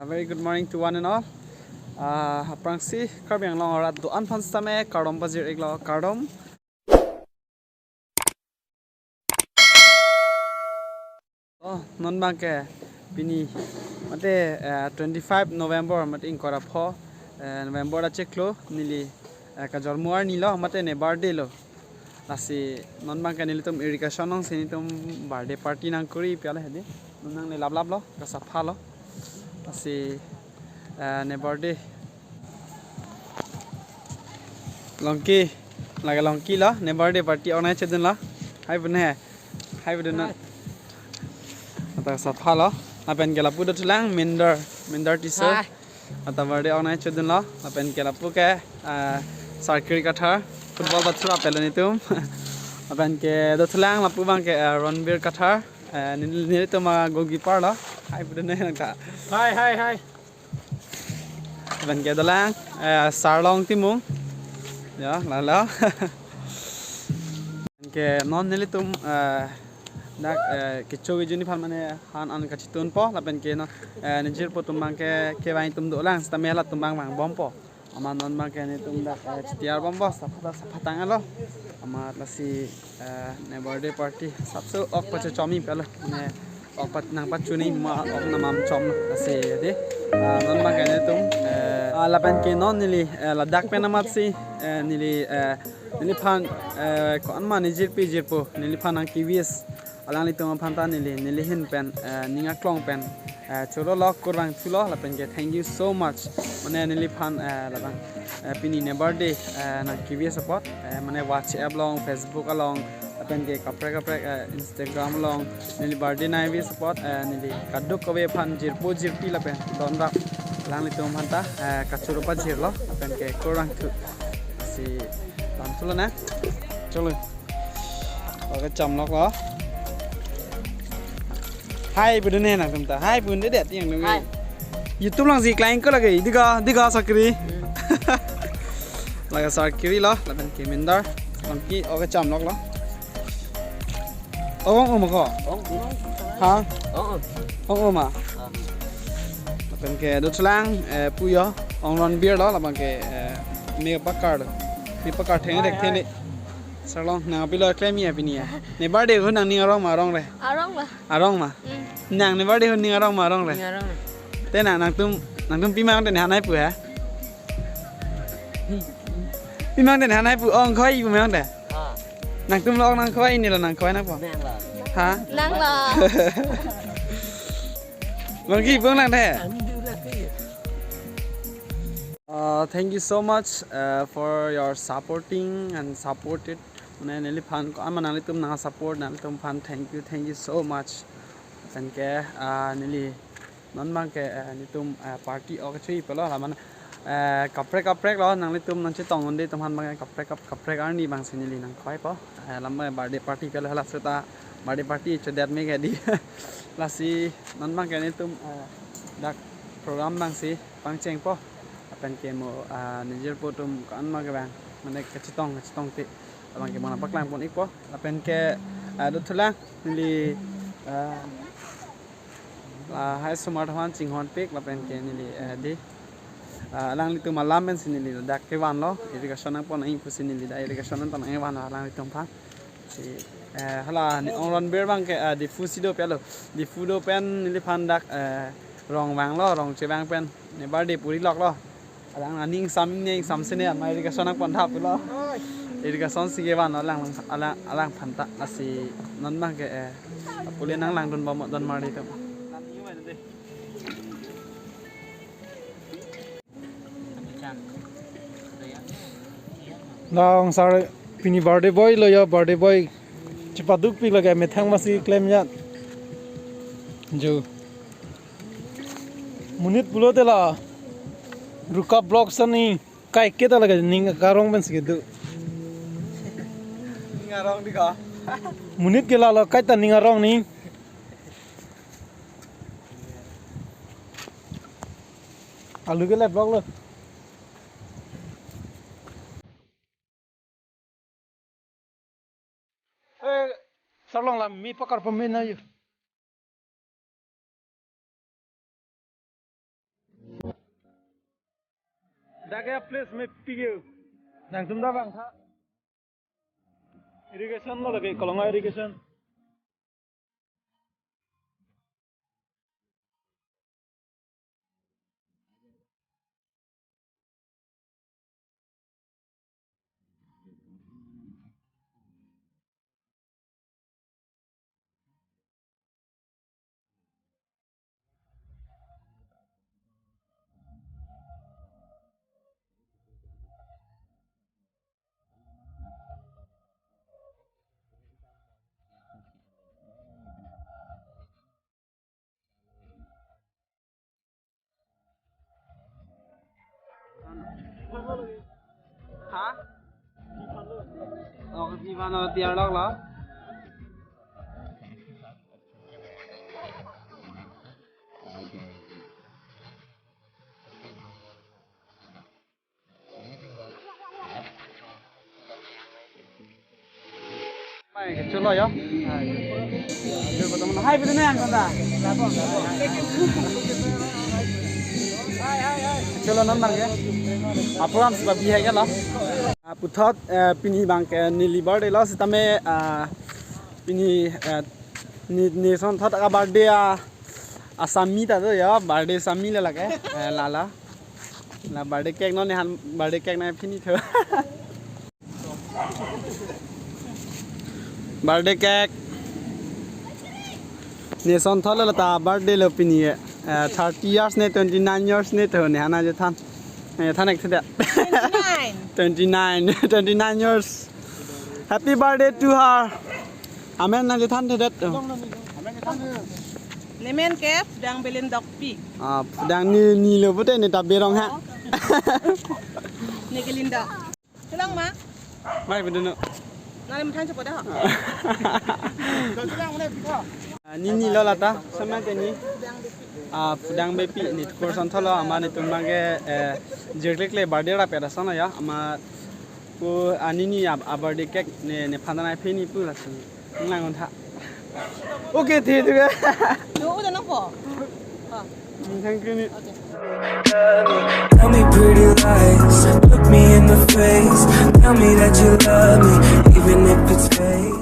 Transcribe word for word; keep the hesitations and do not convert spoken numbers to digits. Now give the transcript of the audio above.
A very good morning to one and all. Ah, aphrangsi Karbi Anglong arat do-an aphan sitame kardom pajir-iklo, kardom. Oh, non abangke pini mate, eh, twenty-five November mate ingkoi ra pho, eh, November achiklo neli, eh, kajormo arni lo mate ne birthday lo. Lasi non abangke nelitum irrigation alongsi nelitum birthday party nangkuri pi ale hedi. Non nangle laplaplo, kasaphalo. Lasi, eh, ne birthday. Longki, lake Longki lo, ne birthday party organize chodunlo. Hai pune. Hai pune. Ata kasaphalo. Lapen ke lapu dothulang Minder, Minder teacher. Hai. Ata birthday organize chodunlo. Lapen ke lapu ke, ah, Sarkiri Kathar. Football bathura pelo nelitum. Lapen ke dothulang lapu abangke, ah, Ronbir Kathar. Eh, neli, nelitum a goalkeeper lo. Hai pune nangta. Hai, hai, hai. Lapen ke dolang, eh, Sarlong Timung. Ya, lalo. Ke non nelitum, eh, dak, eh, kecho kejun aphan mane han an kachitunpo, lapen ke non, eh, nejirpo atum abangke kevang atum dolang, sitame halatum abang vangbompo. Amat non abangke nelitum dak, eh, chitiar bompo, sapha sapha tanglo. Amat lasi, eh, ne birthday party, sapso ok pachochomi pelo. Ne ok pat nangpachuni ma ok namam chom lasi dei. Ah, non abangke nelitum, eh, ah, lapen ke non neli, eh, ladak pen amatsi, eh, neli, eh, neliphan, eh, ko-an ma nejirpi jirpo, neliphan nangkewish alanglitum aphan ta neli, neli ahin pen, eh, ning aklong pen, eh, choro lo kurvangthulo lapen ke thank you so much. Mane neliphan, eh, labang, eh, pini ne birthday, eh, nangkewish apot, eh, mane WhatsApp along, Facebook along, lapen ke kaprek kaprek, eh, Instagram along, neli birthday nangwish apot, eh, neli kadokave aphan jirpo jirpi lapen donrap alanglitum aphan ta, eh, kachoro pajirlo, lapen ke kurvangthu. Si lamthulo na. Cholo. Oke, chomlok lo. Hai, pudun ne nangtum ta. Hai, pudun dei dei yang nunggu. Hai. YouTube alongsi kleng ko lagi. Dei ko, dei ko Sarkiri. Hmm. Lake Sarkiri lo, lapen ke Minder. Longki, oke, chomlok lo. Ong, ong, ko. Ong, ong. Ha? Ong, ong. Ong, ong ma. Ah. Lapen ke dothulang, eh, puyo, ong Ronbir lo, lapen ke, eh, me pakar lo. Me pakar theng dek theng dek. Sarlong, nang pilo klem ya pini ya. Ne birthday ahut nangning arong ma arong re? Arong ma. Arong ma? Mm. Nang ne birthday ahut ning arong ma arong re? Ning arong re. Te nang, nangtum, nangtum pima te ne hanai pu ha? Pima te ne hanai pu ong khoi pu mang te? Ah. Nangtum lo nang khoi ne lo nang khoi nangpo? Nang lo. Ha? Nang lo. Longki pung lang te? Uh, thank you so much, uh, for your supporting and supported. Mane neliphan ko-an ma nanglitum nang support nanglitum aphan thank you, thank you so much. Lapen ke, ah, neli non abangke, eh, nelitum, eh, party ok chui pelo la mane, eh, kaprek kaprek lo nanglitum nangchetong un-e atum aphan abangke kaprek kap-, kaprek arni abangsi neli nangkhoipo. Eh, lam, eh, birthday party pelo hala seta birthday party chodet me ke dei. Lasi non abangke nelitum, eh, dak program abangsi pangchengpo. Lapen ke mo, ah, nejirpo atum ko-an ma kevang. Mane kachetong, kachetongte. Abangke mo nangpaklang pon-ikpo. Lapen ke, ah, dothulang neli, ah, lahai osomar aphan chinghonpik lapen ke neli, eh, dei. Ah, alanglitum alam pensi neli dak kevanlo. Irrigation nangpon nangji pusi neli dak irrigation nangpon nangvanlo alanglitum aphan. Si, eh, hala ne ong Ronbir abangke, eh, Diphu si do pelo. Diphu do pen neliphan dak, eh, rong vanglo, rong chevang pen ne birthday puri loklo. Alang aning sam ne, sam sene, ama irrigation nangpon thap lo. Irrigation si kevan alang, alang, alangphan ta, lasi non abangke, eh, apule nanglangdun bom don mar dei atum. Long sar pini birthday boy lo ya, birthday boy. Chepadukpik lake methang masi klem ya. Jo. Monit pulote la. Ruka block sani. Kaike ta lake ning arong pensi kedo. Ning arong dei ko. Monit ke lalo kaita ning arong ni. Alu ke le block lo. Eh, Sarlong la me pakar pame na yo. Dak ke place mepik ke. Nangtum ta vangtha. Irrigation lo lake, Kolonga irrigation. Ha? Oh, ivan tiar lok lo. Mai, kecho lo yo. Hai. Hai, betul ni, ang kanda. Kecho lo non marke. Apram si babi hai ke lo. Ah, puthot, eh, pini abang ke neli birthday lo sitame, ah, pini, eh, ne, ne son thot ka birthday a, asami ta do ya, birthday sami le lake, eh, lala. La birthday cake non ne han birthday cake na pini tho. Birthday cake. Ne son thot lo ta birthday lo pini, eh, thirty years ne, twenty nine years ne tho ne han ajo than. Eh, than ek theda. Twenty nine. Twenty nine, twenty nine years. Happy birthday to her. Amen na than thedet. Nemen ke pudang Belin Dokpi. Ah, pudang ni, ni lo pute ni ta berong ha. Ni ke Linda. Tulang ma? Mai bedono. Nari muthan cepo dah. Ah, ni ni lo lata, sama ke ni. Ah, pudang Bepi ni kurson thot lo, amat netum abang ke, eh, jirkle kle birthday rap ya son ya, amat ko ani ni ab, a birthday cake ne, nephan nai pini pu la si. Nang tha. Okay, the the. Yo, udah nangpo. Ah, Thank you ni. Okay. Tell me pretty lies, look me in the face. Tell me that you love me, even if it's fake.